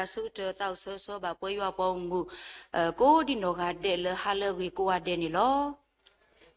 တၢ်ဆၢကတီၢ်သးအိၣ်ဆၢဂ့ၤဆၢဝါဘၣ်ပှၤယွၤအပှၤဂီၢ်မုၢ် ကိးဒံနီၢ်ဂၤဒဲးလၢဟါလၢအဂ့ၤကိးဂၤဒဲးန့ၣ်လီၤ.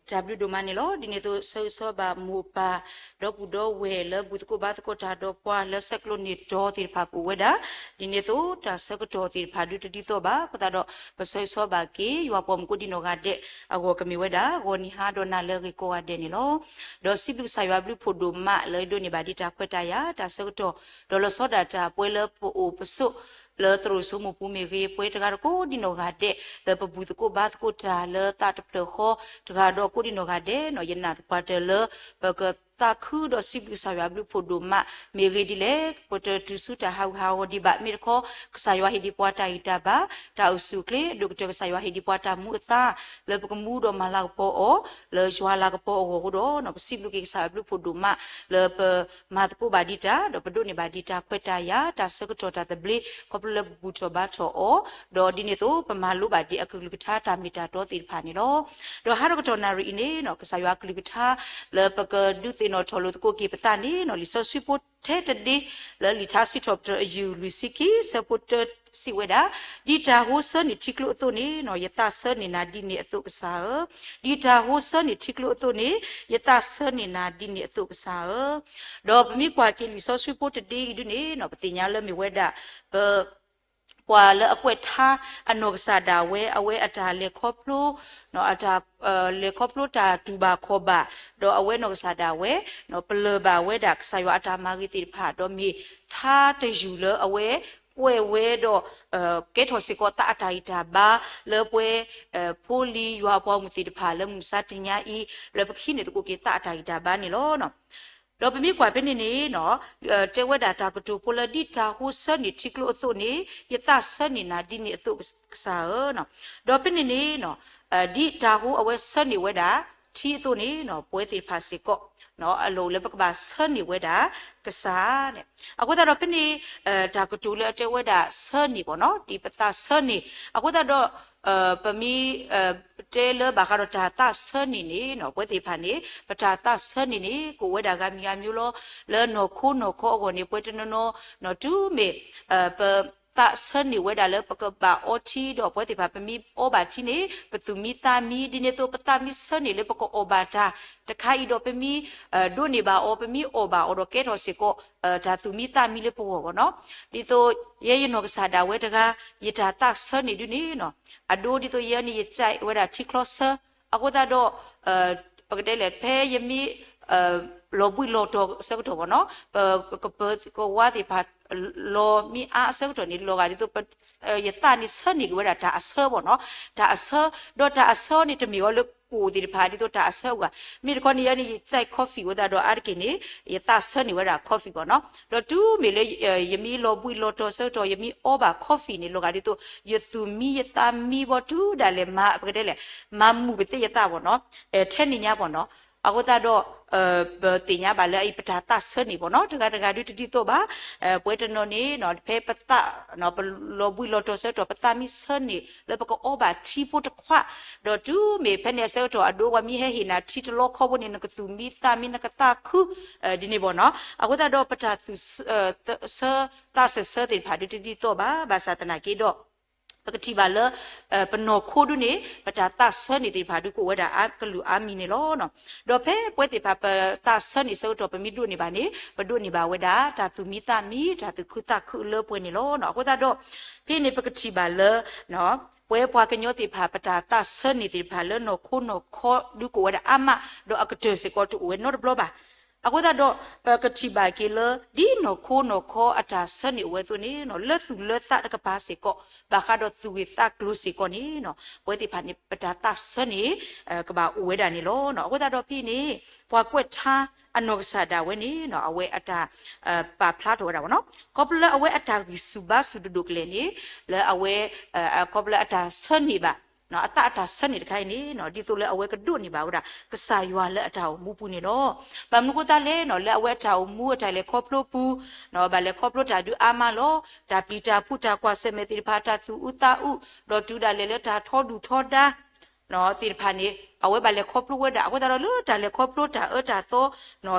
တၢ်ဘျုးဒိၣ်မးန့ၣ်လီၤ. ဒ်န့ၣ်အသိးဆၢဂ့ၤဆၢဝါဘၣ်မိၢ်ပၢ် ဒီပုၢ်ဒီဝဲၢ်လၢဘူၣ်သကိးဘါသကိးတၢ်ဒီးပှၤလၢဆဲးကျိးန့ၢ်တီသ့ၣ်တဖၣ်ကအိၣ်ဝဲဒၣ်, ဒ်န့ၣ်အသိးတၢ်ဆၢကတီၢ်သ့ၣ်တဖၣ်ဒုးတဒ်သိးဘၣ်အဃိသတးဒီး ပဆၢဂ့ၤဆၢဝါဘၣ်က့ၤယွၤပှၤမုၣ်ကိးဒံနီၢ်ဂၤဒဲးအဂီၢ် ကမ့ၢ်ဝဲဒၣ်ဂီၤနံၤဟါဒီးနၤလၢအဂ့ၤကိးဂၤဒဲးန့ၣ်လီၤ. ဒီးစံးဘျုးကစၢ်ယွၤအဘျုးဖှိၣ်ဒိၣ်မးလၢအဒိးန့ၢ်ဘၣ်ဒံးတၢ်ခွဲးတၢ်ယာ် တၢ်ဆၢကတီၢ် ဒီးလီၤဆီဒၣ်တၢ်ပှဲၤလၢပအိၣ်ပဆိး လၢသရိာ်စိမိၢ်ပူၤမ့ၢ်ဂ့ၤ, ပှဲၤတဂၤဒီးကိးဒံနီၢ်ဂၤဒဲး လၢပဘူၣ်သကိးဘါသကိးတၢ်လၢသးတဖျၢၣ်ဃီတဂၤဒီးကိးဒံနီၢ်ဂၤဒဲးန့ၣ် ယနာ်သပှၢ်တၢၢ်လၢ ပကသးခုဒီးစံးဘျုးကစၢ်ယွၤအဘျုးဖှိၣ်ဒိၣ်မး, မ့ၢ်ဂ့ၤဒ်လဲၣ် ပတတုၤဆူတၢ်ဟးဂူာ်ဟးဂီၤဒံးဘၣ်, မ့ၢ်တခီ ကစၢ်ယွၤဟ့ၣ်ဒံးပှၤတၢ်ဂံၢ်တၢ်ဘါ, တၢ်အိၣ်ဆူၣ်အိၣ်ချ့, ဒိၣ်ကတၢၢ်ကစၢ်ယွၤဟ့ၣ်ဒံးပှၤတၢ်မူအသါ လၢပကမူဒီးမၤလၤကပီၤအီၤ လၢယွၤလၤကပီၤအဂီၢ်အဃိဒီး ပစံးဘျုးက့ၤကစၢ်ယွၤအဘျုးဖှိၣ်ဒိၣ်မး လၢပမၤသကိးဘၣ်ဒံးတၢ် ဒီးပဒိးန့ၢ်ဘၣ်ဒံးတၢ်ခွဲးတၢ်ယာ် တၢ်ဆၢကတီၢ်တၢ်သဘျ့ ခီဖျိလၢပဘူၣ်ထီၣ်ဘါထီၣ်အီၤ, ဒီးဒ်န့ၣ်အသိး ပမၤလိဘၣ်ဒံးအကလုၢ်ကထါတၢ်မ့ၢ်တၢ်တီသ့ၣ်တဖၣ်န့ၣ်လီၤ. ဒီးဟါဒီးကတီၢ်နၣ်ရံၣ်အံၤန့ၣ် ကစၢ်ယွၤအကလုၢ်ကထါ လၢပကဒုးသ့ၣ်နီၣ်ထီၣ်လိာ်သကိးက့ၤပသးန့ၣ် လံာ်စီဆှံဖိထဲတဒ့ လၢလံာ်ထါစံးထီၣ်ပတြၢၤအယုၢ်လွံၢ်ဆံခံ ဆၢဖိတၢစံးဝဲဒၣ်, ဒ်တၢ်ဟိဆၢန့ၢ်ထံကျိအသိးန့ၣ် ယသးဆၢန့ၢ်နၤဒ်န့ၣ်အသိးကစၢ်ဧၢ, ဒ်တၢ်ဟိဆၢန့ၢ်ထံကျိအသိးန့ၣ် ယသးဆၢန့ၢ်နၤဒ်န့ၣ်အသိးကစၢ်ဧၢ. ဒီးပမ့ၢ်ကွၢ်က့ၤလံာ်စီဆှံဖိတဒ့အံၤဒုန့ၣ် ပသ့ၣ်ညါလၢမ့ၢ်ဝဲဒၣ် ပ ပှၤလၢအကွဲးထါအနီၢ်ကစၢ်ဒၣ်ဝဲ အဝဲအတၢ်လဲၤခီဖျိ အတၢ် လဲၤခီဖျိတၢ်တူၢ်ဘၣ်ခီၣ်ဘၣ်, ဒီးအဝဲနီၢ်ကစၢ်ဒၣ်ဝဲ ပလၢၢ်ဘၣ်ဝဲဒၣ်ကစၢ်ယွၤအတၢ်မၤဂ့ၤသ့ၣ်တဖၣ် ဒီးမ့ၢ်ထါတယုၢ်လၢအဝဲ ကွဲးဝဲဒီး ကဲထီၣ်စ့ၢ်ကီးသးအတၢ်ဂံၢ်တၢ်ဘါ လၢပှဲၤ ဖိလံၤယွၤအပှၤဂီၢ်မုၢ်သ့ၣ်တဖၣ်လၢမုၢ်မဆါတနံၤအံၤ လၢပကဟံးန့ၢ်သကိးက့ၤသးအတၢ်ဂံၢ်တၢ်ဘါန့ၣ်လီၤ. ဒီးပမ့ၢ်ကွၢ်ဖဲန့ၣ်န့ၣ် တဲဝဲဒၣ်တၢ်ကတိၤဖိလၢ ဒ်တၢ်ဟိဆၢန့ၢ်ထံကျိအသိးန့ၣ် ယသးဆၢန့ၢ်နၤဒ်န့ၣ်အသိးကစၢ်ဧၢ. ဒီးဖဲန့ၣ်န့ၣ် ဒ်တၢ်ဟိအဝဲဆၢန့ၢ်ဝဲဒၣ်ထံအသိးန့ၣ် ပဝဲသ့ၣ်တဖၣ်စ့ၢ်ကီး အလိၣ်လၢပကဘၣ်ဆၢန့ၢ်ဝဲဒၣ်ကစၢ်န့ၣ်. အဃိသတးဒီးဖဲန့ၣ် တၢ်ကတိၤလၢအတဲဝဲဒၣ်ဆၢန့ၢ်ဘၣ်နီၤ ဒ်ပသးဆၢန့ၢ် အဃိသတးဒီး ပမ့ၢ် တဲလၢဘၣ်ဃးဒီးတၢ်သးဆၢန့ၢ်န့ၣ် ပဝဲသ့ၣ်တဖၣ်န့ၣ် ပတၢ်သးဆၢန့ၢ်န့ၣ် ကအိၣ်ဝဲဒၣ်ဂၤမံၤဂၤမံၤလီၤ. လၢနီၢ်ခိနီၢ်ခီအဂီၢ်န့ၣ် ပှဲၤတနီၤနီၤ တုၤမ့ၢ် ပသးဆၢန့ၢ်ဝဲဒၣ်လၢပကဘၣ်အီထံဒီး ပဝဲသ့ၣ်တဖၣ် ပမ့ၢ်အီဘၣ်ထံန့ၣ် ပသူၣ်မံသးမံ ဒ်န့ၣ်အသိး ပသးမ့ၢ်ဆၢန့ၢ်လၢပကအီၣ်ဘၣ်တၢ်တခါအံၤဒီး ပမ့ၢ် ဒိးန့ၢ်ဘၣ်အီၤ ပမ့ၢ်အီၣ်ဘၣ်အီၤဒီး ကဲထီၣ်စ့ၢ်ကီး တၢ်သူၣ်မံသးမံလၢပဂီၢ်ဘၣ်နီၤ. ဒ်သိး ယဲယနီၢ်ကစၢ်ဒၣ်ဝဲတဂၤ ယတၢ်သးဆၢန့ၢ်ဒုန့ၣ် အဒိဒ်သိးယဲန့ၣ် ယစံးဝဲဒၣ်ထံချီဆၢ အဃိသတးဒီး ပကတဲလဲၣ် ဖဲယမ့ၢ် လီၤဘှံးလီၤတီၤအဆၢကတီၢ်ဘၣ်နီၤ ပကပၢၤကဝါသ့ၣ်တဖၣ် လီၤမ့ၢ်အါအဆၢကတီၢ်န့ၣ် လီၤဂာ်ဒ်သိး ယသးန့ၣ်ဆၢန့ၢ်က့ၤဝဲဒၣ်တၢ်အဆၢဘၣ်နီၤ တၢ်အဆၢ ဒီးတၢ်အဆၢန့ၣ် တမ့ၢ်အီၤလၢကိၣ်သ့ၣ်တဖၣ် ဒ်သိးတၢ်အဆၢအိၣ်ဘၣ် မ့ၢ်တခီန့ၣ် ယဲန့ၣ် ယကြိုက် coffee အဃိသတးဒီးအါတက့ၢ်န့ၣ် ယသးဆၢန့ၢ်ဝဲဒၣ် coffee ဘၣ်နီၤ ဒီးတုၤမ့ၢ်လၢ ယမ့ၢ်လီၤဘှံးလီၤတီၤဆၢကတီၢ် ယမ့ၢ်အီဘၣ် coffee န့ၣ် လီၤဂာ်ဒ်သိး ယသူၣ်မံယသးမံဘၣ်တုၤဒၣ်လဲာ် မၤ ပကတဲလဲၣ် မၤမုာ်ပသ့ယသးဘၣ်နီၤ ထဲန့ၣ်ညါဘၣ်နီၤ အဃိသတးဒီး ပသ့ၣ်ညါဘၣ်လၢအံၤ ပတၢ်သးဆၢန့ၢ်ဘၣ်နီၤ တဂၤတဂၤဒုတဒ်သိးဘၣ် ပဝဲတနီၤန့ၣ် ဖဲပသး ပလီၤဘှံးလီၤတီၤဆၢကတီၢ် ပသးမ့ၢ်ဆၢန့ၢ်လၢပကအီဘၣ်ထံဖိတခွး ဒီးတုၤမ့ၢ်ဖဲန့ၣ်အဆၢကတီၢ်အဒိ ပှၤမ့ၢ်ဟဲဟ့ၣ်နၤထံတလီခီဖိန့ၣ် နကသူၣ်မံသးမံ နကသးခု ဒ်န့ၣ်ဘၣ်နီၤ အဃိသတးဒီးပတၢ်သူၣ်ဆၢ သးစၢၢ်ဆၢသ့ၣ်တဖၣ်ဒုတဒ်သိးဘၣ် ဘၣ်ဆၣ်သနာ်က့ဒီး ပကထံၣ်ဘၣ်လၢ ပနီၢ်ခိဒုန့ၣ် ပတၢ်သးဆၢန့ၢ်သ့ၣ်တဖၣ်ဒုကအိၣ်ဝဲဒၣ်အကလုာ်အါမံၤန့ၣ်လီၤ. ဒီးဖဲပဝဲသ့ၣ်တဖၣ်ပသးဆၢန့ၢ်ဆၢကတီၢ် ပမ့ၢ်ဒိးန့ၢ်ဘၣ်န့ၣ် ပဒိးန့ၢ်ဘၣ်ဝဲဒၣ် တၢ်သူၣ်မံသးမံ တၢ်သူၣ်ခုသးခုလၢပှဲၤန့ၣ်လီၤ. အဃိသတးဒီး ဖဲန့ၣ်ပကထံၣ်ဘၣ်လၢ ပဝဲပှၤကညီသ့ၣ်တဖၣ် ပတၢ်သးဆၢန့ၢ်သ့ၣ်တဖၣ်လၢနီၢ်ခိနီၢ်ခီဒုကအိၣ်ဝဲဒၣ်အါမး ဒီးအကတၢၢ်စ့ၢ်ကီးတအိၣ်ဝဲနီတဘျီဘၣ် အဃိသတးဒီး ပကထံၣ်ဘၣ်က့ၤလၢ ဒ်နီၢ်ခိနီၢ်ခီအတၢ်ဆၢန့ၢ်အိၣ်ဝဲအသိးန့ၣ် လၢသူၣ်လၢသးတကပၤစ့ၢ်ကီး ဘၣ်ဃးဒီးသူၣ်ဂ့ၢ်သးကျိၤစ့ၢ်ကီးန့ၣ် ပဝဲသ့ၣ်တဖၣ်န့ၣ် ပတၢ်သးဆၢန့ၣ် ကဘၣ်အိၣ်ဝဲဒၣ်န့ၣ်လီၤ. အဃိသတးဒီးဖဲအံၤန့ၣ် ပှၤကွဲးထါအနီၢ်ကစၢ်ဒၣ်ဝဲန့ၣ် အဝဲအတၢ် ပာ်ဖျါထီၣ်ဝဲဒၣ်ဘၣ်နီၤ ခီဖျိလၢအဝဲအတၢ်ဂံၢ်ဆူၣ်ဘါဆူၣ်တဒိၣ်ကလဲာ်န့ၣ် လၢအဝဲ ခီဖျိလၢအတၢ်ဆၢန့ၢ်ဘၣ် အသးအတၢ်ဆၢန့ၢ်တခါအံၤန့ၣ် ဒ်သိးလၢအဝဲကဒိးန့ၢ်ဘၣ်ဝဲဒၣ် ကစၢ်ယွၤလၢအတၢ်အိၣ်မူပူၤန့ၣ်လီၤ. ဘၣ်မနုၤအဃိသတးလဲၣ်နီၤ လၢအဝဲအတၢ်အိၣ်မူအတၢ်လဲၤခီဖျိပူၤ ဘၣ်လဲၤခီဖျိတၢ်ဒုးအါမးလီၤ. တၢ်ပျံၤတၢ်ဖုးတၢ်ကွၢ်ဆၢၣ်မဲာ်သ့ၣ်တဖၣ် တၢ်သူၣ်အုးသးအုး ဒီးတုၤဒၣ်လဲာ်လၢတၢ်ထီဒုၣ်ထီဒါ သ့ၣ်တဖၣ်န့ၣ် အဝဲဘၣ်လဲၤခီဖျိဝဲဒၣ် အဃိသတးဒီးလၢတၢ်လဲၤခီဖျိတၢ်အၢတၢ်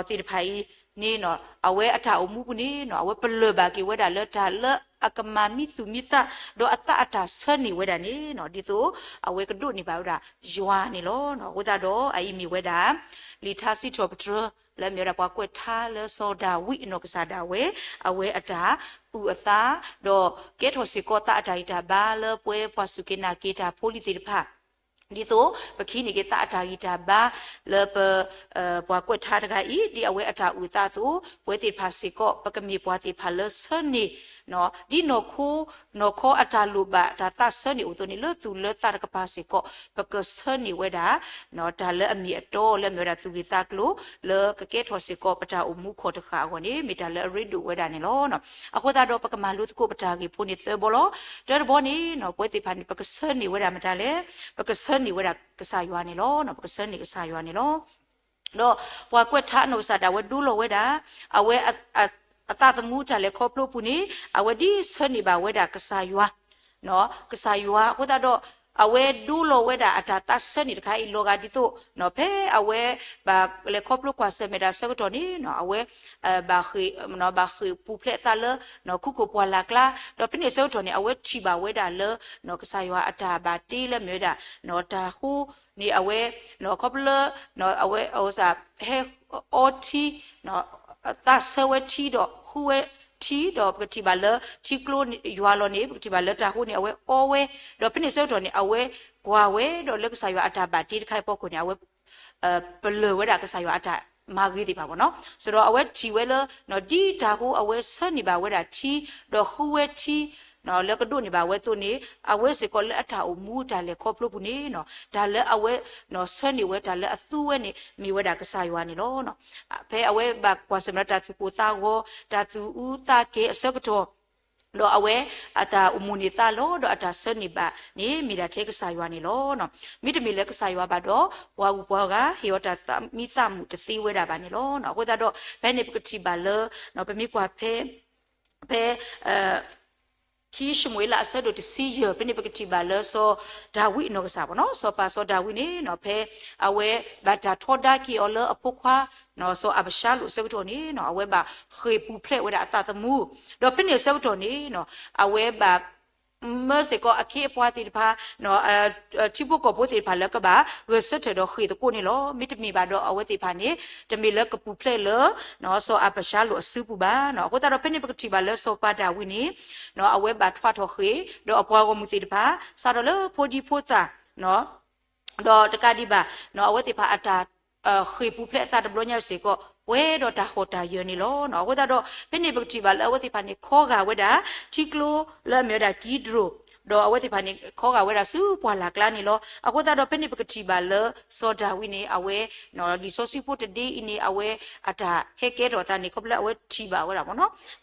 သီသ့ၣ်တဖၣ်အံၤန့ၣ် အဝဲအတၢ်အိၣ်မူပူၤန့ၣ် အဝဲပလၢၢ်ဘၣ်က့ၤဝဲဒၣ်လၢတၢ်လၢ အကမၤမံသူၣ်မံသး ဒီးအသးအတၢ်ဆၢန့ၢ်ဝဲဒၣ်န့ၣ် ဒ်သိးအဝဲကဒိးန့ၢ်ဘၣ်ဝဲဒၣ်ယွၤန့ၣ်လီၤ. အဃိသတးဒီးအအံၤမ့ၢ်ဝဲဒၣ် လံာ်ထါစံးထီၣ်ပတြၢၤ လၢအမ့ၢ်ဝဲဒၣ်ပှၤကွဲးထါလၢစီၤဒၤဝံးအနီၢ်ကစၢ်ဒၣ်ဝဲ အဝဲအတၢ်အုၣ်အသး ဒီးကဲထီၣ်စ့ၢ်ကီးသးအတၢ်ဂံၢ်တၢ်ဘါလၢပှၤစူၢ်က့ၤနာ်က့ၤတၢ်ဖိလံၤသ့ၣ်တဖၣ် ဒ်သိးပကဟံးန့ၢ်က့ၤသးအတၢ်ဂံၢ်တၢ်ဘါ လၢပ ပှၤကွဲးထါတဂၤအံၤ ဒ်အဝဲအတၢ်အုၣ်အသးအသိး ပဝဲသ့ၣ်တဖၣ်စ့ၢ်ကီး ပကမ့ၢ်ပှၤသ့ၣ်တဖၣ်လၢဆၢန့ၢ် ဒ်နီၢ်ခိ နီၢ်ခီအတၢ်လိၣ်ဘၣ်တၢ်သးဆၢန့ၢ်အိၣ်အသိးန့ၣ် လၢသူၣ်လၢသးတကပၤစ့ၢ်ကီး ပကဆၢန့ၢ်ဝဲဒၣ် တၢ်လၢအမ့ၢ်အတီလၢအမ့ၢ်ဝဲဒၣ်သူၣ်ဂ့ၤသးကျိၤ လၢကကဲထီၣ်စ့ၢ်ကီးပတၢ်အိၣ်မူခီၣ်တဃၣ်အဂီၢ်န့ၣ် မ့ၢ်တၢ်လၢအရ့ဒိၣ်ဝဲဒၣ်န့ၣ်လီၤ. အဃိသတးဒီးပကမၤလိသကိးပတၢ်ဂ့ၢ်ဖိန့ၣ်သၢဘီလီၤ. တၢတဘီန့ၣ် ပဝဲသ့ၣ်တဖၣ်န့ၣ် ပကဆၢန့ၢ်ဝဲဒၣ်မတၤလဲၣ်, ပကဆၢန့ၢ်ဝဲဒၣ်ကစၢ်ယွၤန့ၣ်လီၤ. ပကဆၢန့ၢ်ကစၢ်ယွၤန့ၣ်လီၤ. ဒီးပှၤကွဲးထါအနီၢ်ကစၢ်ဒၣ်ဝဲဒိလီၤဝဲဒၣ် အဝဲ အသးသမူတၢ်လဲၤခီဖျိပူၤန့ၣ် အဝဲဒ်ဆၢန့ၢ်ဘၣ်ဝဲဒၣ်ကစၢ်ယွၤ ကစၢ်ယွၤအဃိသတးဒီး အဝဲဒိလီၤဝဲဒၣ်အတၢ်သးဆၢန့ၢ်တခါအံၤလီၤဂာ်ဒ်သိး ဖဲအဝဲဘၣ်လဲၤခီဖျိကွၢ်ဆၢၣ်မဲာ်တၢ်ဆၢကတီၢ်န့ၣ် အဝဲ ဘၣ်ဃ့ၢ်ပူၤဖျဲးအသးလၢ ခိခိၣ်ပှၢ်လၢ်ကျါ, ဒီးဖဲန့ၣ်အဆၢကတီၢ်န့ၣ် အဝဲထံၣ်ဘၣ်ဝဲဒၣ်လၢ ကစၢ်ယွၤအတၢ်ဘၣ်တ့လၢမ့ၢ်ဝဲဒၣ် တၢ်ဟိန့ၣ်အဝဲ ခီဖျိလၢ အဝဲ ဟဲအီထံ သးဆၢဝဲထံဒီးဃုဝဲထံ ဒီးပကထံၣ်ဘၣ်လၢထံကျိယွၤလီၤန့ၣ် ပကထံၣ်ဘၣ်လၢတၢ်ဟိန့ၣ် အဝဲအီဝဲ, ဒီးဖဲန့ၣ်အဆၢကတီၢ်န့ၣ် အဝဲကွၢ်ဝဲဒီးလၢကစၢ်ယွၤအတၢ်ဘၣ်တ့တခါအံၤအဖီခိၣ်န့ၣ် အဝဲ ပလၢၢ်ဝဲဒၣ်ကစၢ်ယွၤအတၢ်မၤဂ့ၤသ့ၣ်တဖၣ်ဘၣ်နီၤ. စးဒီးအဝဲထံၣ်ဝဲလၢ ဒ်တၢ်ဟိအဝဲဆၢန့ၢ်ဘၣ်ဝဲဒၣ်ထံ ဒီးဃုဝဲထံ လၢကဒိးန့ၢ်ဘၣ်ဝဲအသိးန့ၣ် အဝဲစ့ၢ်ကီးလၢအတၢ်အိၣ်မူတၢ်လဲၤခီဖျိပူၤန့ၣ် တၢ်လၢအဝဲ ဆၢန့ၢ်ဝဲတၢ်လၢအသူဝဲန့ၣ် မ့ၢ်ဝဲဒၣ်ကစၢ်ယွၤန့ၣ်လီၤ. ဖဲအဝဲဘၣ်ကွၢ်ဆၢၣ်မဲာ်ဒီးတၢ်သူၣ်ကိၢ်သးဂီၤ တၢ်သူၣ်အူသးကဲၤအဆၢကတီၢ် ဒီးအဝဲအတၢ်အိၣ်မူန့ၢ်သးလီၤ ဒီးအတၢ်ဆၢန့ၢ်ဘၣ်န့ၣ် မ့ၢ်ဒၣ်ထဲကစၢ်ယွၤန့ၣ်လီၤ. မ့တမ့ၢ်လၢကစၢ်ယွၤဘၣ်ဒီး ပှၤဂုၤပှၤဂၤ ဟ့ၣ်အီၤတၢ်သးမံသးမုာ်တသ့ဝဲဒၣ်ဘၣ်န့ၣ်လီၤ. အဃိသတးဒီး ဖဲန့ၣ်ပကထံၣ်ဘၣ်လၢ ပမ့ၢ်ကွၢ်ဖဲ ဖဲ ခံၡမူၤအ့လးအဆၢဒိၣ်တဆံယဲၢ် ဖဲန့ၣ်ပကထံၣ်ဘၣ်လၢစီၤဒၤဝံးအနီၢ်ကစၢ် စီၤပၤစီၤဒၤဝံးန့ၣ် ဖဲအဝဲဘၣ်တၢ်ထီဒါက့ၤအီၤလၢအဖိခွါ စီၤအၤဘၡါလိၣ်အဆၢကတီၢ်န့ၣ် အဝဲဘၣ်ဃ့ၢ်ပူၤဖျဲးဝဲဒၣ်အသးသမူ, ဒီးဖဲန့ၣ်အဆၢကတီၢ်န့ၣ် အဝဲဘၣ် မၢစ့ၢ်ကီးအခ့အပှၤသ့ၣ်တဖၣ် ထံဖိကီၢ်ဖိသ့ၣ်တဖၣ်လၢကဘၣ်ဂဲၤဆၢထၢၣ်ဒီးဃ့ၢ်သကိးန့ၣ်လီၤ. မ့တမ့ၢ်ဘၣ်ဒီးအဝဲသ့ၣ်တဖၣ်န့ၣ် တမ့ၢ်လၢကပူၤဖျဲးလၢ စီၤအၤဘၡါလိၣ်အစုပူၤဘၣ်. အဃိသတးဒီးဖဲန့ၣ်ပကထံၣ်ဘၣ်လၢစီၤပၤဒၤဝံးန့ၣ် အဝဲဘၣ်ထွးထီၣ်ဃ့ၢ် ဒီးအပှၤဂီၢ်မုၢ်သ့ၣ်တဖၣ် စးထီၣ်လၢဖိဒံဖိသၣ် ဒီးတကးဒံးဘၣ် အဝဲသ့ၣ်တဖၣ်အတၢ်ဃ့ၢ်ပူၤဖျဲးအသးတဘျီညါစ့ၢ်ကီး ပှဲၤဒီးတၢ်ဟီၣ်တၢ်ယၢၤန့ၣ်လီၤ. အဃိသတးဒီး ဖဲန့ၣ်ပကထံၣ်ဘၣ်လၢအဝဲသ့ၣ်တဖၣ်န့ၣ် ခီဂာ်ဝဲဒၣ် ထံကျိလၢအမ့ၢ်ဝဲဒၣ်ကံဒြိၣ်, ဒီးအဝဲသ့ၣ်တဖၣ်န့ၣ် ခီဂာ်ဝဲဒၣ်ဆူပှၢ်လၢ်ကျါန့ၣ်လီၤ. အဃိသတးဒီး ဖဲန့ၣ်ပကထံၣ်ဘၣ်လၢ စီၤဒၤဝံးန့ၣ် အဝဲ လံာ်စီဆှံဖိတဒ့အံၤန့ၣ် အဝဲအတၢ်ဟဲကဲထီၣ်အသးန့ၣ် ခီဖျိလၢအဝဲထံၣ်ဘၣ်ဝဲဒၣ်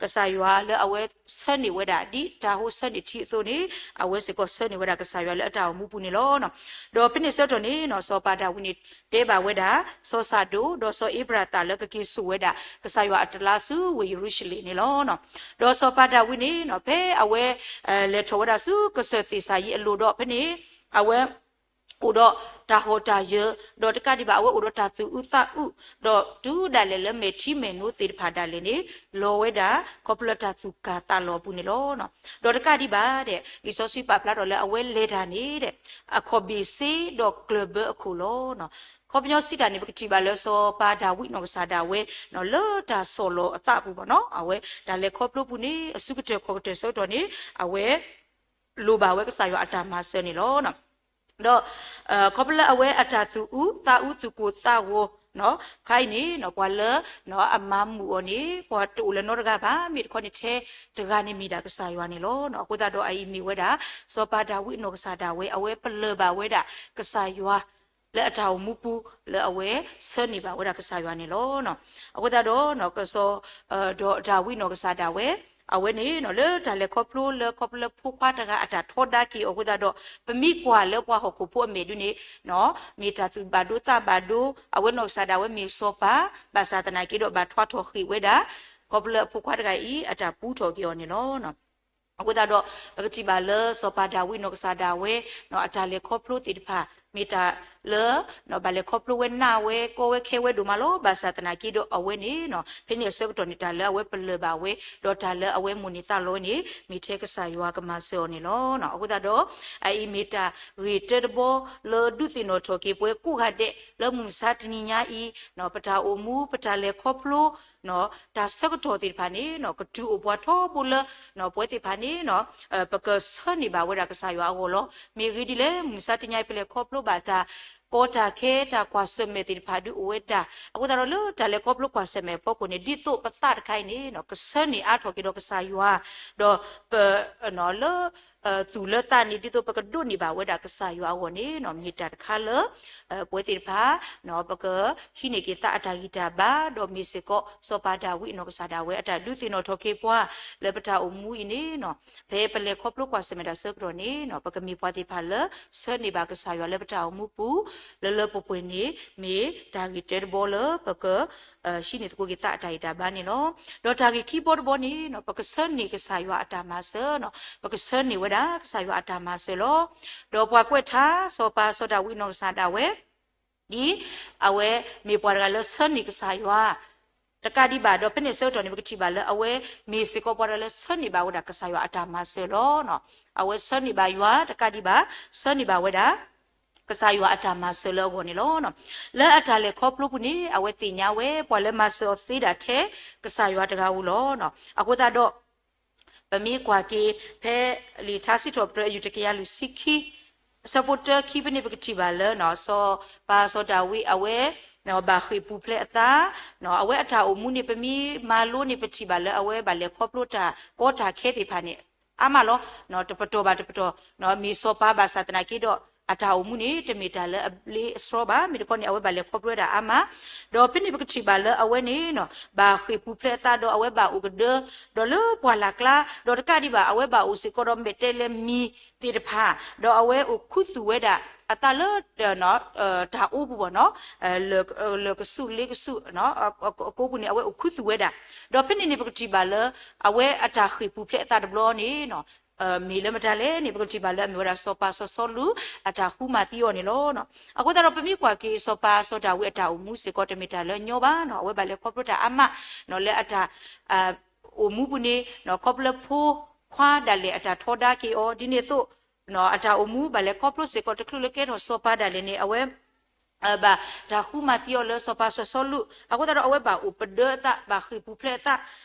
ကစၢ်ယွၤလၢအဝဲဆၢန့ၢ်ဝဲဒၣ် ဒ်တၢ်ဟိဆၢန့ၢ်ထံအသိးန့ၣ် အဝဲစ့ၢ်ကီးဆၢန့ၢ်ဝဲဒၣ်ကစၢ်ယွၤလၢအတၢ်အိၣ်မူပူၤန့ၣ်လီၤ. ဒီးဖဲန့ၣ်အဆၢကတီၢ်န့ၣ် စီၤပၤဒၤဝံးန့ၣ် တဲဘၣ်ဝဲဒၣ် စီၤစၤဒိၣ် ဒီးစီၤအ့ဘြၤသၣ်လၢကက့ၤစိာ်ဝဲဒၣ် ကစၢ်ယွၤအတလါဆူဝ့ၢ်ယရူၤၡလ့ၣ်န့ၣ်လီၤ. ဒီးစီၤပၤဒၤဝံးန့ၣ် ဖဲအဝဲ လဲၤထီၣ်ဝဲဒၣ်ဆူကစၢၢ်သ့ၣ်စၤယံးအလိၤဒီး ဖဲန့ၣ် အဝဲ အိၣ်ဒီးတၢ်ဟီၣ်တၢ်ယၢၤ ဒီးတကးဒံးဘၣ် အဝဲအိၣ်ဒီးတၢ်သူၣ်အုးသးအုး ဒီးတုၤဒၣ်လဲာ်လၢမဲာ်ထံမဲာ်နိသ့ၣ်တဖၣ်ဒၣ်လဲာ်န့ၣ် လီၤဝဲဒၣ် ခီဖျိလၢတၢ်သူၣ်ကၢ်သးလီၤအပူၤန့ၣ်လီၤ. ဒီးတကးဒံးဘၣ်ဒီး လံာ်စီဆှံပာ်ဖျါထီၣ်လၢအဝဲလဲၤတၢ်န့ၣ်ဒီး အခီၣ်ဘ့ၣ်စ့ဒီးကျၢၢ်ဘၢအခိၣ်လီၤ. ခီပညီစံးတၢ်န့ၣ် ပကထံၣ်ဘၣ်လၢစီၤပၤဒၤဝံးနီၢ်ကစၢ်ဒၣ်ဝဲ လၢတၢ်ဆီၣ်လီၤအသးအပူၤဘၣ်နီၤ အဝဲတၢ်လဲၤခီဖျိပူၤန့ၣ် အစုကတၢၢ်ခီၣ်ကတၢၢ်ဆၢကတီၢ်န့ၣ် အဝဲ လိၣ်ဘၣ်ဝဲကစၢ်ယွၤအတၢ်မၤစၢၤန့ၣ်လီၤ. ဒီး ခီဖျိလၢအဝဲအတၢ်သူၣ်အုးသးအုးသူၣ်ကိၢ်သးဂီၤ ခါအံၤန့ၣ် ပှၤလၢ အမၤမုာ်အီၤန့ၣ် ပှၤတအိၣ်လၢၤနီတဂၤဘၣ် မ့ၢ်တခီန့ၣ်ထဲတဂၤန့ၣ်မ့ၢ်ဒၣ်ကစၢ်ယွၤန့ၣ်လီၤ. အဃိသတးဒီးအအံၤမ့ၢ်ဝဲဒၣ် စီၤပၤဒၤဝံးအနီၢ်ကစၢ်ဒၣ်ဝဲ အဝဲပလၢၢ်ဘၣ်ဝဲဒၣ်ကစၢ်ယွၤ လၢအတၢ်အိၣ်မူပူၤ လၢအဝဲဆၢန့ၢ်ဘၣ်ဝဲဒၣ်ကစၢ်ယွၤန့ၣ်လီၤ. အဃိသတးဒီး ကစီၤ ဒီးဒၤဝံးနီၢ်ကစၢ်ဒၣ်ဝဲ အဝဲန့ၣ် လၢတၢ်လဲၤခီဖျိလၢခီဖျိလၢဖိခွါတဂၤအတၢ်ထီဒါက့ၤအီၤအဃိသတးဒီး ပမ့ၢ်ကွၢ်လၢပှၤဟီၣ်ခိၣ်ဖိအမဲာ်ဒ်န့ၣ် မ့ၢ်တၢ်သူၣ်ဘၣ်ဒိသးဘၣ်ဒိ အဝဲနီၢ်ကစၢ်ဒၣ်ဝဲမ့ၢ်စီၤပၤ ဘၣ်ဆၣ်သနာ်က့ဒီးဘၣ်ထွးထီၣ်ဃ့ၢ်ဝဲဒၣ် ခီဖျိလၢအဖိခွါတဂၤအံၤ အတၢ်ပူထီၣ်က့ၤအီၤန့ၣ်လီၤ. အဃိသတးဒီး ပကထံၣ်ဘၣ်လၢစီၤပၤဒၤဝံးနီၢ်ကစၢ်ဒၣ်ဝဲ အတၢ်လဲၤခီဖျိသ့ၣ်တဖၣ် မ့ၢ်တၢ် လၢ ဘၣ်လဲၤခီဖျိဝဲနၢ်ဝဲကီဝဲခဲဝဲဒိၣ်မးလီၤ. ဘၣ်ဆၣ်သနာ်က့ဒီးအဝဲန့ၣ် ဖဲန့ၣ်အဆၢကတီၢ်န့ၣ် တၢ်လၢအဝဲပလၢၢ်ဘၣ်ဝဲ ဒီးတၢ်လၢအဝဲမိၣ်န့ၢ်သးလီဝဲန့ၣ် မ့ၢ်ထဲကစၢ်ယွၤကမၤစၢၤအီၤန့ၣ်လီၤ. အဃိသတးဒီး အအံၤမ့ၢ်တၢ်ဂ့ၢ်တၢတဘီ လၢဒုးသ့ၣ်နီၣ်ထီၣ်က့ၤပှၤကိးဂၤဒဲး လၢမုၢ်မဆါတနံၤညါအံၤ ပတၢ်အိၣ်မူ ပတၢ်လဲၤခီဖျိ တၢ်ဆၢကတီၢ်သ့ၣ်တဖၣ်န့ၣ် ကတုၤအိၣ်ပှၤထီဘိလၢ ပဝဲသ့ၣ်တဖၣ်န့ၣ် ပကဆၢန့ၢ်ဘၣ်ဝဲဒၣ်ကစၢ်ယွၤအဂီၢ်လီၤ. မ့ၢ်ဂ့ၢ်ဒ်လဲၣ်, မုၢ်မဆါတနံၤအံၤပလဲၤခီဖျိဘၣ်တၢ်ကီတၢ်ခဲ တၢ်ကွၢ်ဆၢၣ်မဲာ်သ့ၣ်တဖၣ်ဒုးအိၣ်ဝဲဒၣ်. အဃိသတးဒီးလၢတၢ်လဲၤခီဖျိကွၢ်ဆၢၣ်မဲာ်အဖီခိၣ်န့ၣ် ဒ်သိးပသးတခါအံၤန့ၣ် ကဆၢန့ၢ်အါထီၣ်က့ၤဒီးကစၢ်ယွၤ ဒီးပ လၢ သူၣ်လၢသးန့ၣ် ဒ်သိးပကဒိးန့ၢ်ဘၣ်ဝဲဒၣ်ကစၢ်ယွၤအဂီၢ်န့ၣ် မ့ၢ်တၢ်တခါလၢ ပဝဲသ့ၣ်တဖၣ် ပကဟံးန့ၢ်က့ၤသးအတၢ်ဂံၢ်တၢ်ဘါ ဒီးမ့ၢ်စ့ၢ်ကီး စီၤပၤဒၤဝံးအနီၢ်ကစၢ်ဒၣ်ဝဲအတၢ်ဒုးသ့ၣ်နီၣ်ထီၣ်က့ၤပှၤ လၢပတၢ်အိၣ်မူအံၤန့ၣ် ဖဲပလဲၤခီဖျိကွၢ်ဆၢၣ်မဲာ်တၢ်ဆၢကတီၢ်န့ၣ် ပကမ့ၢ်ပှၤသ့ၣ်တဖၣ်လၢ ဆၢန့ၢ်ဘၣ်ကစၢ်ယွၤလၢပတၢ်အိၣ်မူပူၤ လၢလၢပှဲၤပှဲၤန့ၣ် မ့ၢ်တၢ်ဂ့ၢ်တၢတဘီလၢပက ဟံးန့ၢ်သကိးက့ၤသးအတၢ်ဂံၢ်တၢ်ဘါန့ၣ်လီၤ. ဒီးတၢ်ဂ့ၢ်ခံဘီတဘီန့ၣ် ပကဆၢန့ၢ်ကစၢ်ယွၤအတၢ်မၤစၢၤ ပကဆၢန့ၢ်ဝဲဒၣ်ကစၢ်ယွၤအတၢ်မၤစၢၤလီၤ. ဒီးပှၤကွဲးထါ စီၤပၤစီၤဒၤဝံးအနီၢ်ကစၢ်ဒၣ်ဝဲ ဒ်အဝဲမ့ၢ်ပှၤတဂၤလၢဆၢန့ၢ်ကစၢ်ယွၤ တကးဒံးဘၣ် ဒီးဖဲန့ၣ်အဆၢကတီၢ်န့ၣ် ပကထံၣ်ဘၣ်လၢအဝဲမ့ၢ်စ့ၢ်ကီးပှၤတဂၤလၢဆၢန့ၢ်ဘၣ်ဝဲဒၣ်ကစၢ်ယွၤအတၢ်မၤစၢၤလီၤ. အဝဲဆၢန့ၢ်ဘၣ်ယွၤတကးဒံးဘၣ် ဆၢန့ၢ်ဘၣ်ဝဲဒၣ် ကစၢ်ယွၤအတၢ်မၤစၢၤလၢအဂီၢ်န့ၣ်လီၤ. လၢအတၢ်လဲၤခီဖျိပူၤန့ၣ် အဝဲသ့ၣ်ညါဝဲ ပှၤလၢမၤစၢၤအီၤသ့ဒၣ်ထဲ ကစၢ်ယွၤတဂၤဧိၤလီၤ. အဃိသတးဒီး ပမ့ၢ်ကွၢ်က့ၤ ဖဲလံာ်ထါစံးထီၣ်ပတြၢၤအယုၢ်တကယၤလွံၢ်ဆံခံ အဆၢဖိတၢခံဖဲန့ၣ် ပကထံၣ်ဘၣ်လၢ စီၤပၤစီၤဒၤဝံးအဝဲ ဘၣ်ဃ့ၢ်ပူၤဖျဲးအသး, အဝဲအတၢ်အိၣ်မူန့ၣ် ပမ့ၢ်မၤလိန့ၣ် ပထံၣ်ဘၣ်လၢအဝဲဘၣ်လဲၤခီဖျိတၢ်ကီတၢ်ခဲသ့ၣ်တဖၣ်န့ၣ် အါမးလီၤ. တပတီၢ်ဘၣ်တပတီၢ် မ့ၢ်စီၤပၤဘၣ်ဆၣ်သနာ်က့ဒီး အတၢ်အိၣ်မူန့ၣ် တမ့ၢ်တၢ်လၢအဘျ့အဆှီဘၣ်. မ့ၢ်တခီန့ၣ် အဝဲဘၣ်လဲၤခီဖျိဝဲဒၣ်အါမး, ဒီးဖဲန့ၣ်ပကထံၣ်ဘၣ်လၢအဝဲန့ၣ် ဘၣ်ဃ့ၢ်ပူၤဖျဲးအသးဒီးအဝဲဘၣ်အိၣ်ကဒၢ ဒီးလၢပှၢ်လၢ်ကျါ, ဒီးတကးဒံးဘၣ် အဝဲဘၣ်အိၣ်စ့ၢ်ကီးဒီးမဲာ်တဲးလဲးမံၤသ့ၣ်တဖၣ်, ဒီးအဝဲအိၣ်ခူသူၣ်ဝဲဒၣ်အသးလၢ တၢ်အိပူၤဘၣ်နီၤ, လၢာ်ကဆူၣ်လ့ကဆူၣ် အကိပူၤန့ၣ် အဝဲအိၣ်ခူသူၣ်ဝဲဒၣ်, ဒီးဖဲန့ၣ်န့ၣ် ပကထံၣ်ဘၣ်လၢ အဝဲအတၢ်ဃ့ၢ်ပူၤဖျဲးအသးတဘျီန့ၣ် မ့ၢ်လၢမတၤလဲၣ်န့ၣ် ပကထံၣ်ဘၣ်လၢအမ့ၢ်ဝဲဒၣ်စီၤပၤစီၤစီလူး အတၢ်ဃုမၤသံအီၤန့ၣ်လီၤ. အဃိသတးဒီး ပမ့ၢ်ကွၢ်က့ၤ စီၤပၤစီၤဒၤဝံးအတၢ်အိၣ်မူစ့ၢ်ကီး တမ့ၢ်တၢ်လၢညီဘၣ်နီၤ, အဝဲဘၣ်လဲၤခီဖျိတၢ်အါမး လၢအတၢ် အိၣ်မူပူၤန့ၣ် ခီဖျိလၢဖိခွါဒၣ်လဲာ်အတၢ်ထီဒါက့ၤအီၤ, ဒ်န့ၣ်အသိး အတၢ်အိၣ်မူဘၣ်လဲၤခီဖျိစ့ၢ်ကီး တချုးလၢကဲထီၣ်စီၤပၤဒၣ်လဲာ်န့ၣ် အဝဲ ဘၣ်တၢ်ဃုမၤသံအီၤလၢစီၤပၤစီၤစီလူး, အဃိသတးဒီး အဝဲဘၣ်အိၣ်ပဒၢအသး ဘၣ်ဃ့ၢ်ပူၤဖျဲးအသး,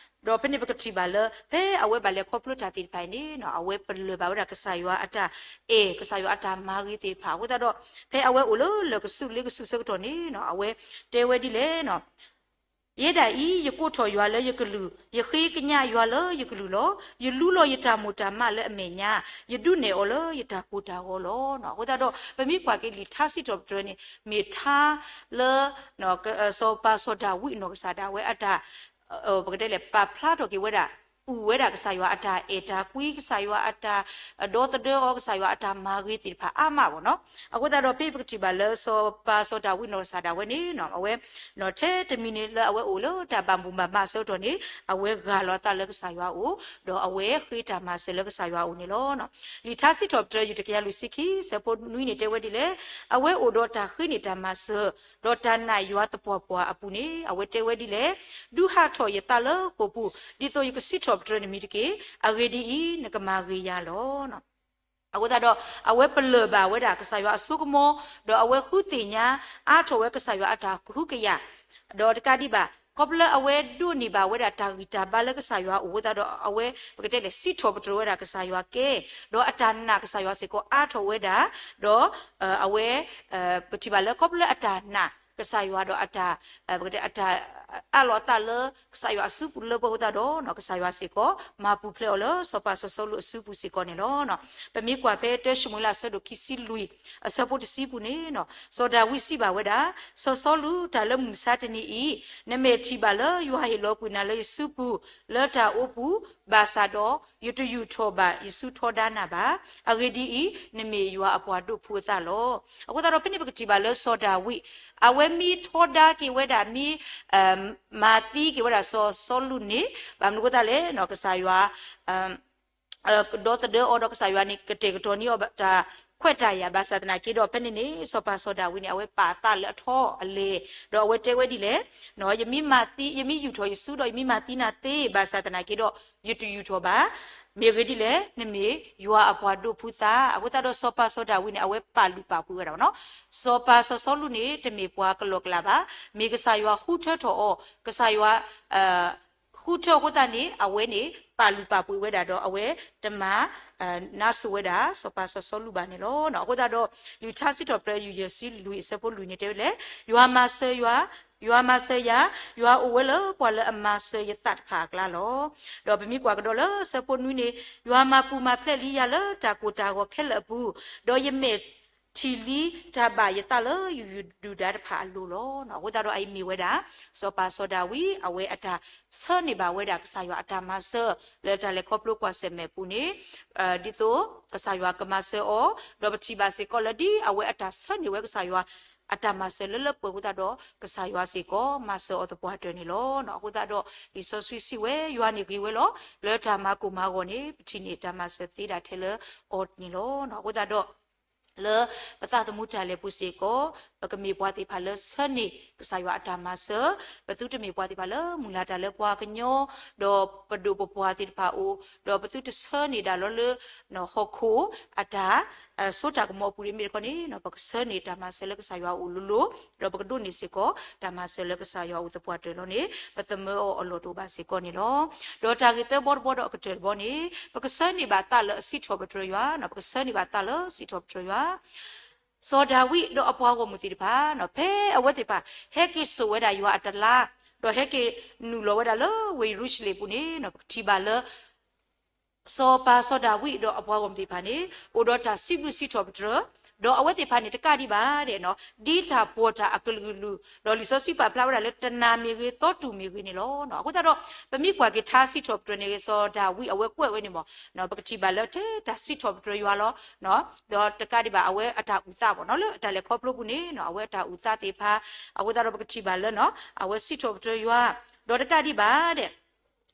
ဒီးဖဲန့ၣ်ပကထံၣ်ဘၣ်လၢ ဖဲအဝဲဘၣ်လဲၤခီဖျိတၢ်သ့ၣ်တဖၣ်အံၤန့ၣ် အဝဲပလၢၢ်ဘၣ်ဝဲဒၣ်ကစၢ်ယွၤအတၢ်အဲၣ် ကစၢ်ယွၤအတၢ်မၤဂ့ၤသ့ၣ်တဖၣ်, အဃိသတးဒီး ဖဲအဝဲအိၣ်လၢလၢာ်ကဆူၣ်လ့ကဆူၣ်ဆၢကတီၢ်န့ၣ် အဝဲတဲဝဲဒ်လဲၣ် ယဲဒၣ်အံၤ ယကိးထီၣ်ယွၤလၢယကလုၢ်, ယဃ့ကညးယွၤလၢယကလုၢ်လီၤ. ယလူလီၤယတၢ်မိၣ်တၢ်မးလၢအမဲာ်ညါ, ယဒုးနဲၣ်အီၤလၢယတၢ်ကိၢ်တၢ်ဂီၤလီၤ. အဃိသတးဒီး ပမ့ၢ်ကွၢ်က့ၤလံာ်ထါစံးထီၣ်ပတြၢၤန့ၣ် မ့ၢ်ထါလၢ စီၤပၤစီၤဒၤဝံးအနီၢ်ကစၢ်ဒၣ်ဝဲအတၢ် ပကတဲလဲၣ် ပာ်ဖျါထီၣ်က့ၤဝဲဒၣ် အုၣ်ဝဲဒၣ်ကစၢ်ယွၤအတၢ်အဲၣ်တၢ်ကွံ ကစၢ်ယွၤအတၢ်ဒီသဒၢအီၤ ကစၢ်ယွၤအတၢ်မၤဂ့ၤသ့ၣ်တဖၣ်အါမးဘၣ်နီၤ. အဃိသတးဒီးဖဲပကထံၣ်ဘၣ်လၢစီၤပၤစီၤဒၤဝံးနီၢ်ကစၢ်ဒၣ်ဝဲန့ၣ် အဝဲ ထဲတမံၤန့ၣ်လၢအဝဲအိၣ်လၢတၢ်ဘၣ်မူဘၣ်မးအဆၢကတီၢ်န့ၣ် အဝဲဂၢ်လီၤအသးလၢကစၢ်ယွၤအအိၣ်, ဒီးအဝဲဃ့တၢ်မၤစၢၤလၢကစၢ်ယွၤအအိၣ်န့ၣ်လီၤ. လံာ်ထါစံးထီၣ်ပတြၢၤယုၢ်တကယၤလွံၢ်ဆံခံ ဆၢဖိနွံန့ၣ်တဲဝဲဒ်လဲၣ်, အဝဲအိၣ်ဒီးတၢ်ဃ့န့ၢ်တၢ်မၤစၢၤ ဒီးတၢ်နာ်ယွၤသပှၢ်ပှၢ်အပူၤန့ၣ် အဝဲတဲဝဲဒ်လဲၣ်, ဒုးဟးထီၣ်ယသးလၢဃိာ်ပူၤ ဒ်သိးယကစံးထီၣ်ပတြၢၤနမံၤတက့ၢ်. အဂ့ၢ်ဒ်အံၤ, နကမၤဂ့ၤယၤလီၤ. အဃိသတးဒီး အဝဲပလၢၢ်ဘၣ်ဝဲဒၣ်ကစၢ်ယွၤအစိကမီၤ, ဒီးအဝဲဃုသ့ၣ်ညါအါထီၣ်ဝဲကစၢ်ယွၤအတၢ်ကဟုကယာ်, ဒီးတကးဒံးဘၣ် ခီဖျိလၢအဝဲဒိးန့ၢ်ဘၣ်ဝဲဒၣ်တၢ်ဂံၢ်တၢ်ဘါလၢကစၢ်ယွၤအအိၣ်အဃိသတးဒီး အဝဲ ပကတဲလဲၣ်စံးထီၣ်ပတြၢၤဝဲဒၣ်ကစၢ်ယွၤကဲ, ဒီးအတၢ်နာ်ကစၢ်ယွၤစ့ၢ်ကီးအါထီၣ်ဝဲဒၣ်, ဒီး အဝဲ ပထံၣ်ဘၣ်လၢခီဖျိလၢအတၢ်နာ်ကစၢ်ယွၤဒီးအတၢ် ပကတဲ အတၢ်အးလီၤအသးလၢကစၢ်ယွၤအစုပူၤလၢပှဲၤအဃိသတးဒီး ကစၢ်ယွၤစ့ၢ်ကီး မၤပူၤဖျဲးအီၤလၢစီၤပၤစီၤစီလူးအစုပူၤစ့ၢ်ကီးန့ၣ်လီၤ. ပမ့ၢ်ကွၢ်ဖဲတၢၡမူၤအ့လးအဆၢဒိၣ်ခံဆံလွံၢ် အဆၢဖိတဆံပူၤန့ၣ် စီၤဒၤဝံးစံးဘၣ်ဝဲဒၣ်, စီၤစီလူး တၢ်လၢမုၢ်မဆါတနံၤအံၤ နမဲာ်ထံၣ်ဘၣ်လၢယွၤဟ့ၣ်လီၤကွံာ်နၤလၢယစုပူၤ လၢတၢ်အိပူၤ, ဘၣ်ဆၣ်ဒီး ယတယူာ်ထီၣ်ဘၣ်ယစုထီဒါနၤဘၣ်. အဂ့ၢ်ဒ်အံၤ, နမ့ၢ်ယွၤအပှၤဒိးဖှူအသးလီၤ. အဃိသတးဒီး ဖဲန့ၣ်ပကထံၣ်ဘၣ်လၢစီၤဒၤဝံး အဝဲမ့ၢ်ထီဒါက့ၤဝဲဒၣ် မ့ၢ် မၤသံက့ၤဝဲဒၣ်စီၤစီလူးန့ၣ် ဘၣ်မနုၤအဃိသတးလဲၣ်, ကစၢ်ယွၤ ဒီသဒၢအီၤဒီးကစၢ်ယွၤန့ၣ် ကတဲာ်ကတီၤန့ၢ်အီၤတၢ် ခွဲးတၢ်ယာ် ဘၣ်ဆၣ်သနာ်က့ဒီး ဖဲန့ၣ်န့ၣ် စီၤပၤစီၤဒၤဝံးန့ၣ် အဝဲပာ်အသးလၢအထီအလဲၢ်, ဒီးအဝဲတဲဝဲဒ်လဲၣ်, ယမ့ၢ်မၤသံ, ယမ့ၢ်ယူာ်ထီၣ်ယစုဒီး ယမ့ၢ်မၤသံနၤသ့, ဘၣ်ဆၣ်သနာ်က့ဒီး ယတယူာ်ထီၣ်ဘၣ်. မ့ၢ်ဂ့ၢ်ဒ်လဲၣ်, နမ့ၢ်ယွၤအပှၤဒိးဖုသး. အဃိသတးဒီး စီၤပၤစီၤဒၤဝံးန့ၣ် အဝဲပာ်လုၢ်ပာ်ပှ့ၤဝဲဒၣ်ဘၣ်နီၤ. စီၤပၤစီၤစီလူးန့ၣ် တမ့ၢ်ပှၤကလီကလီဘၣ်. မ့ၢ်ကစၢ်ယွၤဃုထၢထီၣ်အီၤ, ကစၢ်ယွၤ ဃုထၢအဃိသတးန့ၣ် အဝဲန့ၣ် ပာ်လုၢ်ပာ်ပှ့ၤဝဲဒၣ်ဒီး အဝဲတမၤ နါစိၤဝဲဒၣ် စီၤပၤစီၤစီလူးဘၣ်န့ၣ်လီၤ. အဃိသတးဒီး လံာ်ထါစံးထီၣ်ပတြၢၤ ယူၢ်ယဲၢ်ဆံလွံၢ် အဆၢဖိလွံၢ်န့ၣ်တဲဝဲလဲၣ်, ယွၤမၤစၢၤယၤ, ယွၤမၤစၢၤယၤ, ယွၤအိၣ်ဝဲလၢပှၤလၢအမၤစၢၤယသးတဖၣ်အကျါလီၤ. ဒီးပမ့ၢ်ကွၢ်ကဒီးလၢအဆၢဖိနွံန့ၣ်, ယွၤမၤပူၤမၤဖျဲးလံယၤလၢတၢ်ကိၢ်တၢ်ဂီၤခဲလၢာ်အပူၤ, ဒီးယမဲာ်ထံၣ်လံတၢ်ဘၣ်ယသးလၢယဒုၣ်ဒါတဖၣ်အလိၤလီၤ. အဃိသတးဒီးအအံၤမ့ၢ်ဝဲဒၣ် စီၤပၤစီၤဒၤဝံး အဝဲအတၢ်ဆၢန့ၢ်ဘၣ်ဝဲဒၣ်ကစၢ်ယွၤအတၢ်မၤစၢၤ လၢတၢ်လဲၤခီဖျိကွၢ်ဆၢၣ်မဲာ်အပူၤန့ၣ် ဒ်သိးကစၢ်ယွၤကမၤစၢၤအီၤ, ဒီးပထံၣ်ဘၣ်စ့ၢ်ကီးလၢဒ်အဝဲအတၢ်ဆၢန့ၢ်ဝဲကစၢ်ယွၤအတၢ်မၤစၢၤလၢလၢပှဲၤပှဲၤအဃိသတးဒီး ကစၢ်ယွၤစ့ၢ်ကီးမၤစၢၤအီၤသပှၢ်တၢၢ်န့ၣ်လီၤ. အဃိသတးဒီး လံာ်စီဆှံစံးဝဲ ယွၤန့ၣ်ဂ့ၤဝဲလီၤ. လၢတၢ်မၤကိၢ်မၤဂီၤန့ၣ် ပထံၣ်န့ၢ်တၢ်မၤစၢၤသ့ဒၣ်ထဲလၢအီၤန့ၣ်လီၤ. အဃိသတးဒီး လၢပသးသမူတၢ်လဲၤပူၤစ့ၢ်ကီး ပကမ့ၢ်ပှၤသ့ၣ်တဖၣ်လၢဆၢန့ၢ်ကစၢ်ယွၤအတၢ်မၤစၢၤ, ပသုတမ့ၢ်ပှၤသ့ၣ်တဖၣ်လၢမုၢ်လၢ်တၢ်လၢပှၤကညီ, ဒီးပဒိၣ်ပပှၢ်သ့ၣ်တဖၣ်အအိၣ်, ဒီးပသုတဆၢန့ၢ်ဒၣ်လီၤလၢ ဟီၣ်ခိၣ်အတၢ် စိတၢ်ကမီၤအပူၤဒ်မ့ၢ်တခီန့ၣ် ပကဆၢန့ၢ်တၢ်မၤစၢၤလၢကစၢ်ယွၤအအိၣ်လိၤလိၤ, ဒီးပကဒိးန့ၢ်စ့ၢ်ကီး တၢ်မၤစၢၤလၢကစၢ်ယွၤအအိၣ်သပှၢ်တၢၢ်လီၤန့ၣ် ပသမၢအီၤအလီၢ်တအိၣ်ဘၣ်စ့ၢ်ကီးန့ၣ်လီၤ. ဒီးတၢ်ဂ့ၢ်သၢဘီတဘီဒီးအကတၢၢ်တဘီန့ၣ် ပကဆၢန့ၢ်ဘၣ်သးလၢအစံးထီၣ်ပတြၢၤယွၤ, ပကဆၢန့ၢ်ဘၣ်သးလၢစံးထီၣ်ပတြၢၤယွၤ စီၤဒၤဝံးဒီးအပှၤဂီၢ်မုၢ်သ့ၣ်တဖၣ် ဖဲအဝဲသ့ၣ်တဖၣ် ဟဲက့ၤစိာ်ဝဲဒၣ်ယွၤအတလါ, ဒီးဟဲက့ၤနုာ်လီၤဝဲဒၣ်လၢဝ့ၢ်ယရူၤၡလ့ၣ်အပူၤန့ၣ် ပကထံၣ်ဘၣ်လၢ စီၤပၤစီၤဒၤဝံးဒီးအပှၤဂီၢ်မုၢ်သ့ၣ်တဖၣ်န့ၣ် အိၣ်ဒီးတၢ်စံးဘျုးစံးထီၣ်ပတြၢၤ, ဒီးအဝဲသ့ၣ်တဖၣ်န့ၣ် တကးဒံးဘၣ်ဒဲး ဒ်တၢ်ပီၢ်တၢ်အကလုာ်ကလုာ်, ဒီးလံာ်စီဆှံပာ်ဖျါဝဲဒၣ်လၢတနၤမ့ၢ်ဂ့ၤ သီတူၢ်မ့ၢ်ဂ့ၤန့ၣ်လီၤ. အဃိသတးဒီး ပမ့ၢ်ကွၢ်က့ၤထါစံးထီၣ်ပတြၢၤန့ၣ် စီၤဒၤဝံးအဝဲကွဲးဝဲန့ၣ်မ့ၢ် ပကထံၣ်ဘၣ်လၢထဲတၢ်စံးထီၣ်ပတြၢၤယွၤလီၤ. ဒီးတကးဒံးဘၣ် အဝဲအတၢ်အုၣ်သးဘၣ်နီၤ လၢအတၢ်လဲၤခီဖျိပူၤန့ၣ် အဝဲအတၢ်အုၣ်သးသ့ၣ်တဖၣ်, အဃိသတးဒီးပကထံၣ်ဘၣ်လၢ အဝဲစံးထီၣ်ပတြၢၤယွၤ, ဒီးတကးဒံးဘၣ်ဒဲး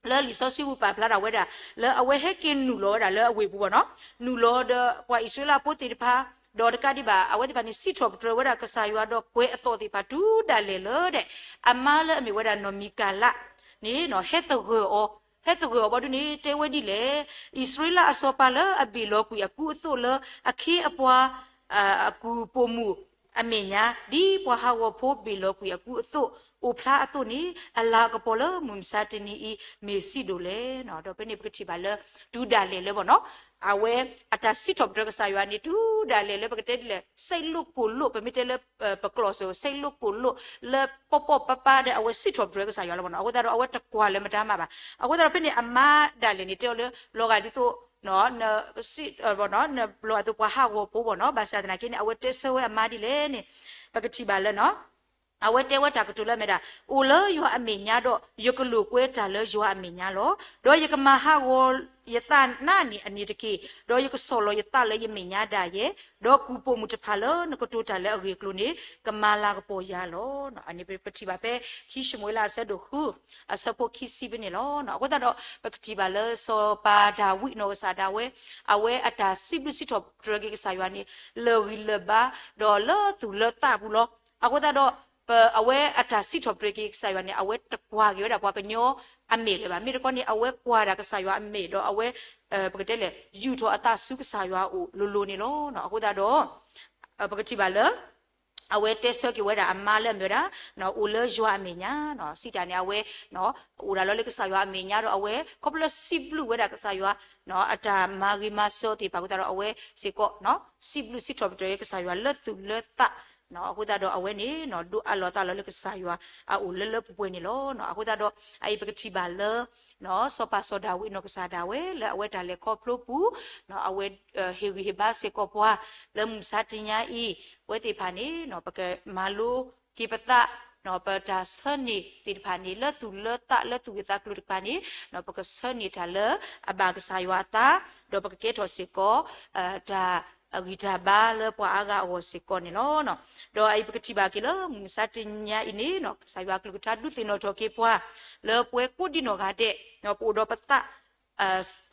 လၢလံာ်စီဆှံပူၤပာ်ဖျါထီၣ်ဝဲဒၣ် လၢအဝဲဟဲက့ၤနုာ်လီၤဝဲဒၣ်လၢအဝ့ၢ်ပူၤဘၣ်နီၤ, နုာ်လီၤဒီးပှၤအံၣ်စရ့လးဖိသ့ၣ်တဖၣ်, ဒီးတကးဒံးဘၣ် အဝဲသ့ၣ်တဖၣ်န့ၣ် စံးထီၣ်ပတြၢၤဝဲဒၣ်ကစၢ်ယွၤဒီးကွဲးအသီၣ်သ့ၣ်တဖၣ်တုၤဒၣ်လဲာ်လၢဒဲး အမါလၢအမ့ၢ်ဝဲဒၣ်နီၢ်မံၤကၤလးန့ၣ် ဟဲသဂၢၢ်အီၤ, ဟဲသဂၢၢ်အီၤဘၣ်ဒုန့ၣ် တဲဝဲဒ်လဲၣ်, အံၣ်စရ့လးအစီၤပၤလၢအဘ့ၣ်လီၤကွံာ်အကူအသိးလၢအခ့အပှၤ အကူၢ်ပိာ်မုၣ်အမဲာ်ညါ, ဒ်ပှၤဟးဂီၤဖိဘ့ၣ်လီၤကွံာ်အကူအသိး အိၣ်ဖျါအသိးန့ၣ် အလၤကပီၤလၢမုၢ်မဆါတနံၤအံၤ မ့ၢ်စံးဒိၣ်လဲၣ်. ဒီးဖဲန့ၣ်ပကထံၣ်ဘၣ်လၢ တုၤဒၣ်လဲာ်လၢဘၣ်နီၤ အဝဲအတၢ်စံးထီၣ်ပတြၢၤကစၢ်ယွၤန့ၣ် တုၤဒၣ်လဲာ်လၢပကတဲဒ်လဲၣ် စဲးလိာ်ကိၢ်လိာ် ပမ့ၢ်တဲလၢ ပကျိာ်စဲး စဲးလိာ်ကိၢ်လိာ် လၢပီၢ်ပီၢ်ပၢ်ပၢ်ဒီး အဝဲစံးထီၣ်ပတြၢၤကစၢ်ယွၤလၢဘၣ်နီၤ. အဃိသတးဒီး အဝဲတကွၢ်လၢမတၤမးဘၣ်. အဃိသတးဒီး ဖဲန့ၣ်အမါဒၣ်လဲာ်န့ၣ် တဲအီၤလၢ လီၤဂာ်ဒ်သိး နဘျီအသိးပှၤဟးဂီၤဖိဘၣ်နီၤ. ဘၣ်ဆၣ်သနာ်က့န့ၣ် အဝဲတဲဆၢဝဲအမါဒ်လဲၣ်န့ၣ် ပကထံၣ်ဘၣ်လၢ အဝဲတဲဝဲတၢ်ကတိၤလၢအမ့ၢ်ဒၣ် အိၣ်လၢယွၤအမဲာ်ညါဒီး ယကလိာ်ကွဲတၢ်လၢယွၤအမဲာ်ညါလီၤ. ဒီးယကမၤဟးဂီၤယသးနးန့ၣ်အန့ၣ်တက့ၢ်. ဒီးယကဆီၣ်လီၤယသးလၢယမဲာ်ညါဒၣ်ယဲ, ဒီးကူၣ်ပိာ်မုၣ်တဖၣ်လၢနကတိၤတၢ်လၢအဂ့ၢ်အကျိၤန့ၣ် ကမၤလၤကပီၤယၤလီၤ. အန့ၣ်ပထံၣ်ဘၣ်ဖဲ ခံၡမူၤအ့လးအဆၢဒိၣ်ဃု အဆၢဖိခံဆံဖဲန့ၣ်လီၤ. အဃိသတးဒီး ပကထံၣ်ဘၣ်လၢစီၤပၤဒၤဝံးနီၢ်ကစၢ်ဒၣ်ဝဲ အဝဲအတၢ်စံးဘျုးစံးထီၣ်ပတြၢၤက့ၤကစၢ်ယွၤန့ၣ် လၢာ်ဂံၢ်လၢာ်ဘါ ဒီးလၢသူၣ်လၢသးပူၤလီၤ. အဃိသတးဒီး ပအဝဲအတၢ်စံးထီၣ်ပတြၢၤက့ၤကစၢ်ယွၤန့ၣ် အဝဲတကွၢ်က့ၤဝဲဒၣ်ပှၤကညီအမဲာ်လၢၤဘၣ်. မ့ၢ်တခီန့ၣ် အဝဲကွၢ်ဒၣ်ကစၢ်ယွၤအမဲာ်ဒီးအဝဲ ပကတဲလဲၣ် ယူာ်ထီၣ်အသးဆူကစၢ်ယွၤအအိၣ်လိၤလိၤန့ၣ်လီၤ. အဃိသတးဒီး ပကထံၣ်ဘၣ်လၢ အဝဲတဲဆၢက့ၤဝဲဒၣ်အမါလၢအမ့ၢ်ဝဲဒၣ် အိၣ်လၢယွၤအမဲာ်ညါ စံးတၢ်န့ၣ် အဝဲ အိၣ်ဒၣ်လီၤလၢကစၢ်ယွၤအမဲာ်ညါဒီးအဝဲ ခီဖျိလၢစံးဘျုးဝဲဒၣ်ကစၢ်ယွၤ အတၢ်မၤဂ့ၤမၤစၢၤသ့ၣ်တဖၣ်အဃိသတးဒီး အဝဲစ့ၢ်ကီး စံးဘျုးစံးထီၣ်ပတြၢၤကစၢ်ယွၤလၢသူၣ်လၢသး အဃိသတးဒီးအဝဲန့ၣ် ဒိးအးလီၤသးလီၤလၢကစၢ်ယွၤအအိၣ်လၢလၢပှဲၤပှဲၤန့ၣ်လီၤ. အဃိသတးဒီး အအံၤပကထံၣ်ဘၣ်လၢ စီၤပၤစီၤဒၤဝံးနီၢ်ကစၢ်ဒၣ်ဝဲလၢအဝဲတၢ်လဲၤခီဖျိပူၤ အဝဲ ဟ့ၣ်ဂံၢ်ဟ့ၣ်ဘါစ့ၢ်ကီးပှၤ လၢမုၢ်မဆါတနံၤညါအံၤ အဝဲသ့ၣ်တဖၣ်န့ၣ် ပကမၤလိက့ၤပသး ပတၢ်ဆၢန့ၢ်သ့ၣ်တဖၣ်န့ၣ် လၢသူၣ်လၢသးလၢသူၣ်ဂ့ၤသးကျိၤတကပၤန့ၣ် ပကဆၢန့ၢ်တၢ်လၢအဘၣ်ကစၢ်ယွၤအသး ဒီးပကကဲထီၣ်စ့ၢ်ကီး တၢ်ဂံၢ်တၢ်ဘါလၢပှၤအါဂၤအဂီၢ်စ့ၢ်ကီးန့ၣ်လီၤ. ဒီးအအံၤပကထံၣ်ဘၣ်က့ၤလၢ မုၢ်မဆါတနံၤညါအံၤန့ၣ် ကစၢ်ယွၤအကလုၢ်ကထါဒုးသ့ၣ်နီၣ်ထီၣ်က့ၤပှၤ လၢပဝဲကိးဒံနီၢ်ဂၤဒဲး ပအိၣ်ဒီးပသး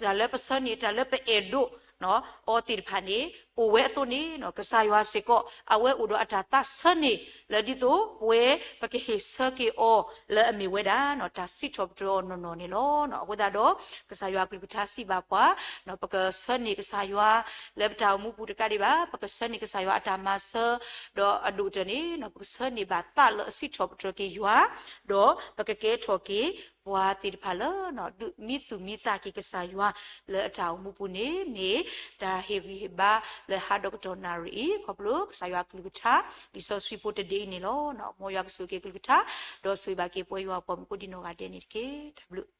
တၢ်လၢပဆၢန့ၢ် တၢ်လၢပအဲၣ်ဒိး အီၤသ့ၣ်တဖၣ်န့ၣ် အိၣ်ဝဲအသိးန့ၣ် ကစၢ်ယွၤစ့ၢ်ကီး အဝဲအိၣ်ဒီးအတၢ်သးဆၢန့ၣ် လၢဒ်သိးပဝဲပကဟ့ၣ်ဆၢက့ၤအီၤလၢအမ့ၢ်ဝဲဒၣ် တၢ်စံးထီၣ်ပတြၢၤအီၤနီၢ်နီၢ်န့ၣ်လီၤ. အဃိသတးဒီး ကစၢ်ယွၤအကလုၢ်ကထါစံးဘၣ်ပှၤ ပကဆၢန့ၢ်ကစၢ်ယွၤ လၢပတၢ်အိၣ်မူပူၤတကးဒံးဘၣ် ပကဆၢန့ၢ်ကစၢ်ယွၤအတၢ်မၤစၢၤ ဒီးအဒိၣ်ကတၢၢ်န့ၣ် ပကဆၢန့ၢ်ဘၣ်သးလၢအစံးထီၣ်ပတြၢၤက့ၤယွၤ ဒီးပကကဲထီၣ်က့ၤ ပှၤသ့ၣ်တဖၣ်လၢ ဒုးမံသူၣ်မံသးက့ၤကစၢ်ယွၤ လၢအတၢ်အိၣ်မူပူၤန့ၣ် မ့ၢ်တၢ်ဟ့ၣ်ဂံၢ်ဟ့ၣ်ဘါလၢဟါဒီကတီၢ်နၣ်ရံၣ်အံၤ ခီဖျိကစၢ်ယွၤအကလုၢ်ကထါ လံာ်စီဆှံဖိတဒ့အံၤန့ၣ်လီၤ. မ်ယွၤကဆိၣ်ဂ့ၤက့ၤကလုၢ်ကထါ ဒီးဆိၣ်ဂ့ၤဘၣ်က့ၤပဝဲယွၤအပှၤမုၣ်ကိးဒံနီၢ်ဂၤဒဲးန့ၣ်တက့ၢ်. တၢ်ဘျုး